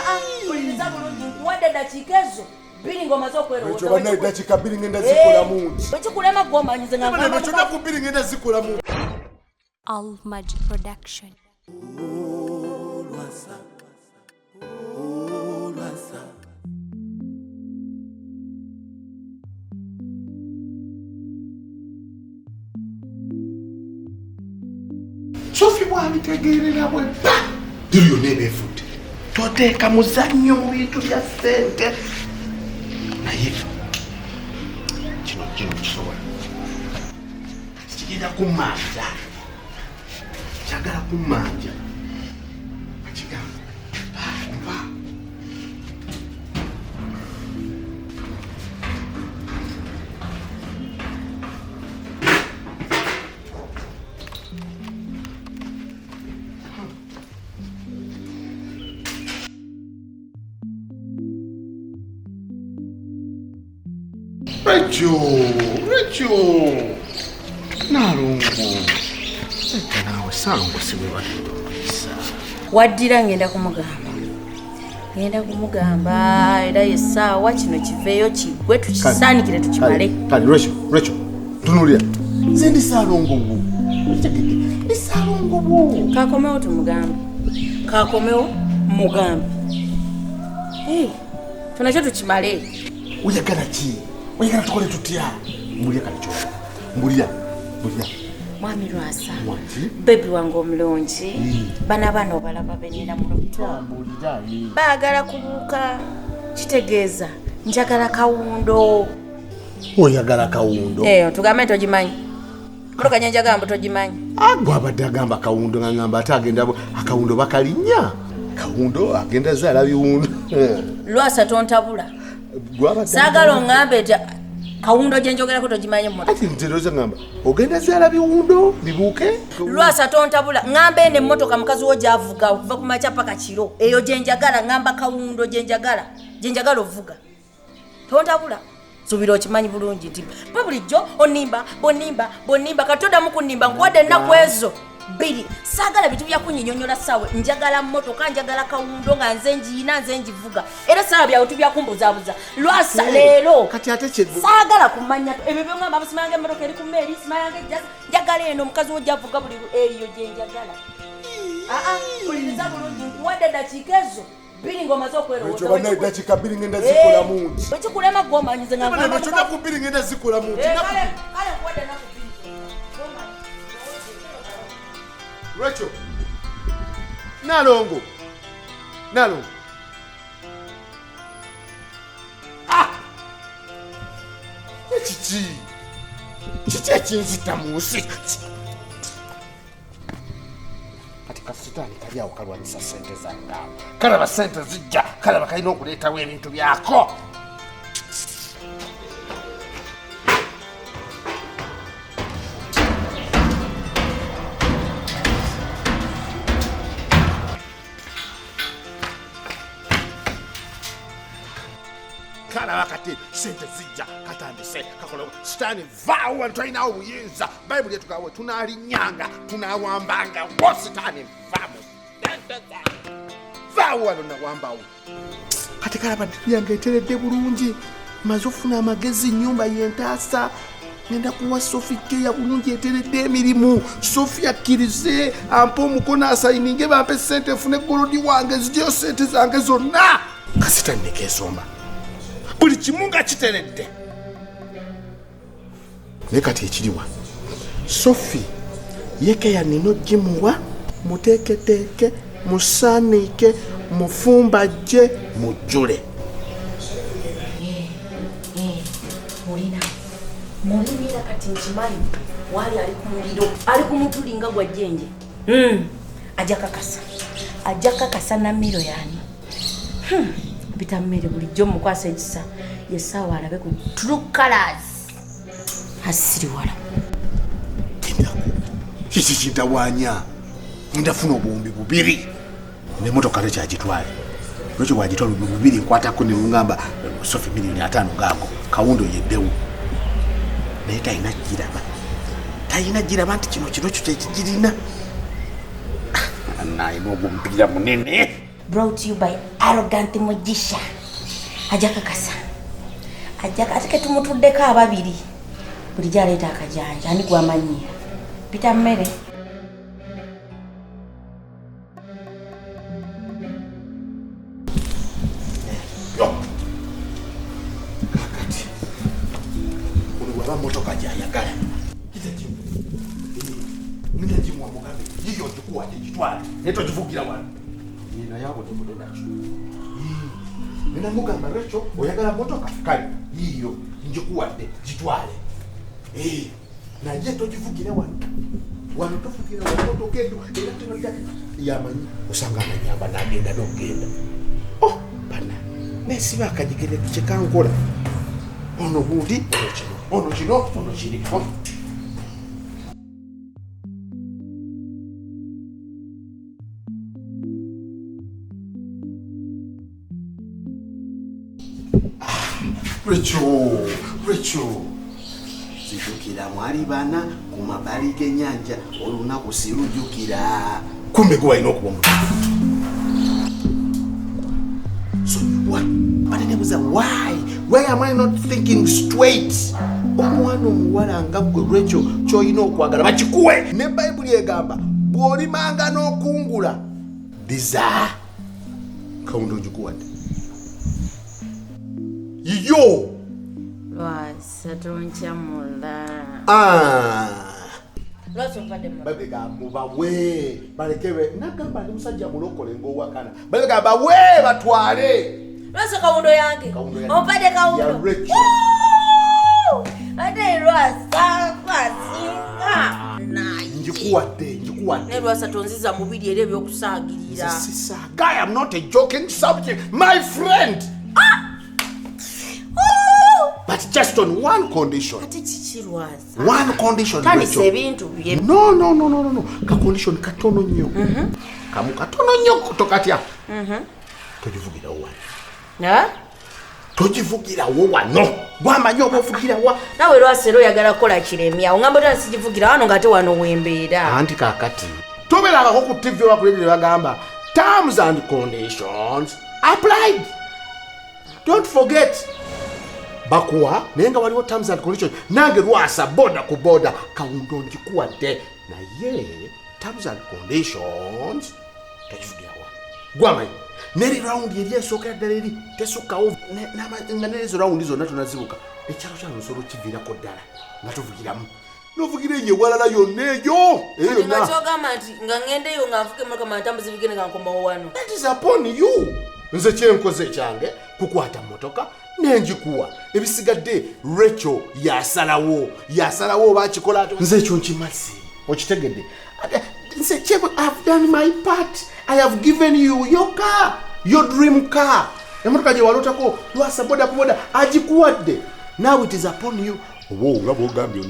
Aa, wuliriza bulungi, nkuwadde eddakiika ezo bbiri ng'omaze okwerowooza. Ekyo bannaye, eddakiika 2 ngenda zikolamu nti? Bwekikulema gwe omanyize nga Bannaye, ekyo nnaku 2 ngenda zikolamu. Al Magic Production. Sofi bwabitegeerera bwe bba diri yonna eba efudde. Toteeka muzannyo mu bintu bya ssente, naye kino kisobola kigenda kummanja, kyagala kummanja akigamba mpa. Rachel, Rachel, Nalongo, edda naawe Saalongo si bwe bagenda okuyisa. Waddira ngenda kumugamba, ngenda kumugamba, era yessaawa kino kiveeyo kiggwe, tukisaanikire tukimale. Kale Rachel, Rachel, tunulira, nze ndi Saalongo wo, okitegedde? Ndi Saalongo wo. Kakomewo tumugambe, kakomewo mugambe. Hey, tunakyo tukimale. Oyagala ki? Oyagala tukole tutya? Mbulira kale kyoyagala, mbulira, mbulira. Mwami Lwasa. Wangi. Baby wange omulungi, bana bano obalaba benina mu lubuto. Mbulira. Baagala kubuuka, kitegeeza njagala kawundo. Oyagala kawundo? Eyo tugambe nti togimanyi motoka nyenjagala mbu togimanyi. Agwe abadde agamba kawundo nga ngamba ate agenda akawundo bakalinnya kawundo agenda zaala biwundo. Lwasa, tontabula. Gwabadde Saagala oŋŋambe nti kawundo gye njogerako togimanyi mumotoka. Ati nze ndowooza ngamba ogenda zaala biwundo bibuuke. Lwasa, tontabula. Ŋŋamba eno emmotoka mukazi wo gyavuga okuva ku makya paka kiro, eyo gye njagala. Ŋŋamba kawundo gye njagala, gye njagala ovuga. Tontabula, suubira okimanyi bulungi nti ba bulijjo onimba, bonimba, bonimba. Kati toddamu kunnimba. Nkuwadde ennaku ezo 2. Saagala bintu byakunyinyonyola saawe. Njagala mmotoka, njagala kawundo nga nze ngiina, nze ngivuga, era saawa byawe tubyakumbuzaabuza. Lwasa, leero Kati ate kye saagala kumanya ebyo byongamba, simayanga emmotoka eri ku meeri, simayanga ejja. Njagala eno omukazi wo gyavuga buli eyo gye njagala. Aa, wuliriza bulungi, nkuwadde eddakiika ezo 2 ng'omaze okwerowooza. Ekyo bannaye, eddakiika 2 ngenda zikolamu nti? Bwekikulema gwe omanyize nga Bannaye, ekyo nnaku 2 ngenda zikolamu nti? Eh, kale nkuwadde ennaku 2. Rachel, Nalongo, Nalongo, ah! Ekiki kiki ekinzita mu nsi? Kati kasitaani kali awo kalwanyisa sente zange awo, kalaba sente zijja, kalaba kalina okuleetawo ebintu byako. Kalaba kati sente zijja, katandise kakola. Sitaani, vaawo wano, tolinawo buyinza. Bayibuli etugawe tunaalinyanga tunawambanga wo. Sitaani, vaamu sente zange, vaawo wano, nawambawo. Kati kalaba ddiru yange eteredde bulungi, maze ofuna amagezi, nyumba yentaasa. Ngenda kuwa Sofi keya bulungi eteredde emirimu. Sofi akkirize ampe omukono asayininge bampe sente nfune gold wange, zijeyo sente zange zonna. Kasitani nekesomba buli kimu nga kiteredde, naye kati ekiriwa Sofi yekeya nina ogimuwa, muteeketeeke, musaaniike, mufumbajje, mujjule. Mulina mulinira kati nkimanyi waali ali ku muliro, ali ku mutuli nga gwa jjenje. Ajja kakasa, ajja kakasa namiro yani. Bita mmere bulijjo mukwasa ekisa, yessaawa alabe ku true colors. Asiriwala. Kiki kintawaanya? Ngenda funa obuwumbi 2 nemotoka tekyagitwale. Lwekyo bwagitwala obuwumbi 2 nkwatako ne ngamba Sofi 50 million gaago kawundo yeddewo, naye talina giraba, talina giraba nti kino kiro kyo kyekigirina. Nayina ogwo omupiira munene. Brought to you by Arrogant Mugisha. Ajja kakasa. Ajja ate ketumutuddeko ababiri. Bulijjo aleeta akajanja, ani gwamanyiira? Pita mmere. Yo. Kakati ono bw'aba motoka gy'ayagala ngenda gimuwa, mugambe yiyo gikuwadde, gitwale, naye togivugira wano. Naye abonebone nakyo. Ngenda mugamba, Rachel, oyagala motoka, kale yiyo ngikuwadde, gitwale, naye togivugira wano. Wano tovugira wano motoka eyo, era tenodda yamanyi osanga amanyamba n'agenda n'okugenda. Oh bana, nesiba akajigere kyekankola ono gundi, ono kino, ono kino, ono kiri. Oh. Rachel, Rachel. Zijjukira mwali bana ku mabbali g'ennyanja, olunaku sirujjukira. Kumbe gwe walina okuba omutuufu. So what? But nebuuza why? Why am I not thinking straight? Omwana omuwala nga gwe Rachel ky'olina okwagala bakikuwe. Ne Bayibuli egamba bw'olimanga n'okungula dizaa. Kawundo ogikuwadde. Yiyo. Lwasa tonkyamula. Ah. Lwasa ompadde mu. Babega mubawe balekebe, nagamba ndi musajja mulokole ng'owakana, babega bawe batwale. Lwasa kawundo yange. Kawundo yange. Ompadde kawundo. Ya Rachel. Woo! Ate lwasa kwasinga. Naye. Ngikuwadde, ngikuwadde. Naye lwasa tonziza mubiri era ebyokusaagirira. Sisaaga, I am not a joking subject, my friend. Woo! But just on one condition. Ate kiki lwasa? One condition, Tandisa Rachel. ebintu bye. No, no, no, no, no, no. Ka condition katono nnyo. Kamu katono nnyo, tokatya. Togivugirawo wano. Na? Togivugirawo wano. Gwamanyi oba ovugira wa. Naawe lwasa era oyagala kukola kiremya. Ongamba otya sigivugira wano ng'ate wano wembeera. Anti kaakati tobeerangako ku TV oba ku radio ne bagamba terms and conditions applied. Don't forget. Bakuwa naye nga waliwo terms and conditions. Nange lwasa boda ku boda kawundo ngikuwadde, naye terms and conditions tokivugira wano. Gwamanyi neri rawundi eri esookera ddala eri tesukkawo nga nerezo rawundi zonna tonazibuka, ekyalo kyano osobola okiviirako ddala nga tuvugiramu novugira eyo ewalala yonna eyo eyo Kati nga yonna. kyogamba nti nga ŋŋendeyo nga nfuka emmotoka mantambuza ebigere nga nkomawo wano. That is upon you. Nze kyenkoze ekyange kukwata mmotoka nenjikuwa, ebisigadde Rachel yasalawo, yasalawo oba akikola ate. Nze ekyo nkimaze, okitegedde? Ate, nze I've done my part. I have given you your car, your dream car, emotoka gye walotako. Lwasa boda ku boda agikuwadde. Now it is upon you oba nga bwogambye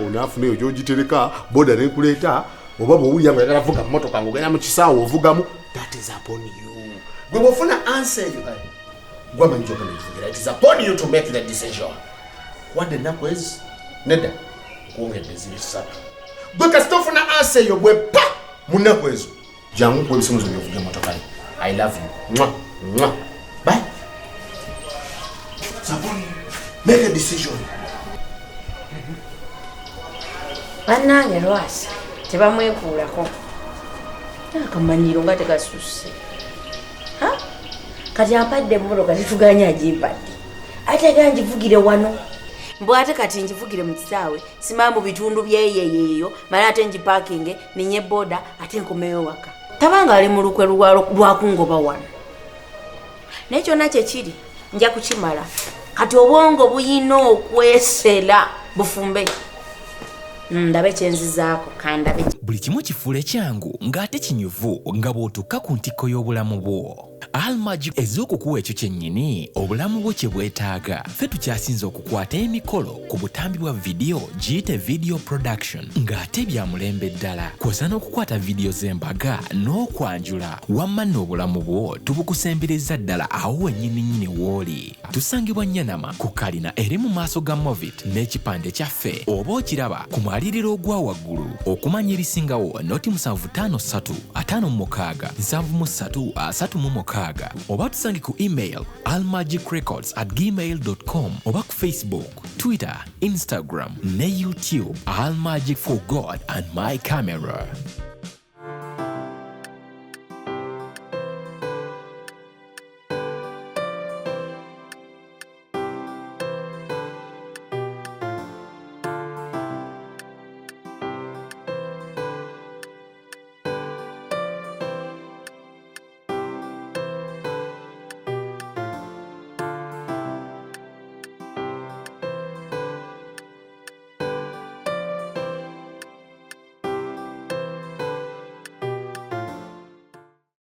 onaafuna eyo gyogitereka boda nekuleeta, oba bwowulira nga oyagala vuga mmotoka ng'ogenda mu kisaawe ovugamu. That is upon you. Gwe bwofuna answer eyo, gwamanyi gyogenda ogivugira. It is upon you to make the decision. Wadde ennaku ezi nedda nkwongedde ziri 3. Gwe kasita ofuna answer eyo bwe pa mu nnaku ezo, jangu nkuwa ebisimuzo byovuga emmotoka yo. I love you. Mwah, mwah. Bye. It's upon you. Make a decision. Bannange lwasa tebamwekuulako akamanyiro nga tegasusse. Ha? Kati ampadde emmotoka, tetuganye agimpadde, ate agala ngivugire wano. Mbw ate kati ngivugire mu kisaawe simaa mu bitundu byeyeyeeyo, male ate ngipaakinge ninye boda ate nkomeyo waka. Tabanga ali mu lukwe lwakungoba wano, naye kyonna kyekiri nja kukimala. Kati obwongo buyina okwesera bufumbe, ndabe kyenzizaako kandabe. Buli kimu kifuule kyangu ng'ate kinyuvu nga bw'otuuka ku ntikko y'obulamu bwo. Almagi ez'okukuwa ekyo kyennyini obulamu bwo kye bwetaaga. Ffe tukyasinze okukwata emikolo ku butambi bwa vidiyo, giyite video production, ng'ate bya mulembe ddala, kw'ossa n'okukwata vidiyo z'embaga n'okwanjula. Wamma nno obulamu bwo tubukusembereza ddala awo wennyini nnyini w'oli. Tusangibwa Nyanama ku kalina eri mu maaso ga Movit n'ekipande kyaffe oba okiraba ku mwaliriro ogwa waggulu. Okumanya ebisingawo noti 753 56 73 36. 6 oba tusange ku email almagicrecords at gmail com oba ku Facebook, Twitter, Instagram ne YouTube. Almagic for God and my camera.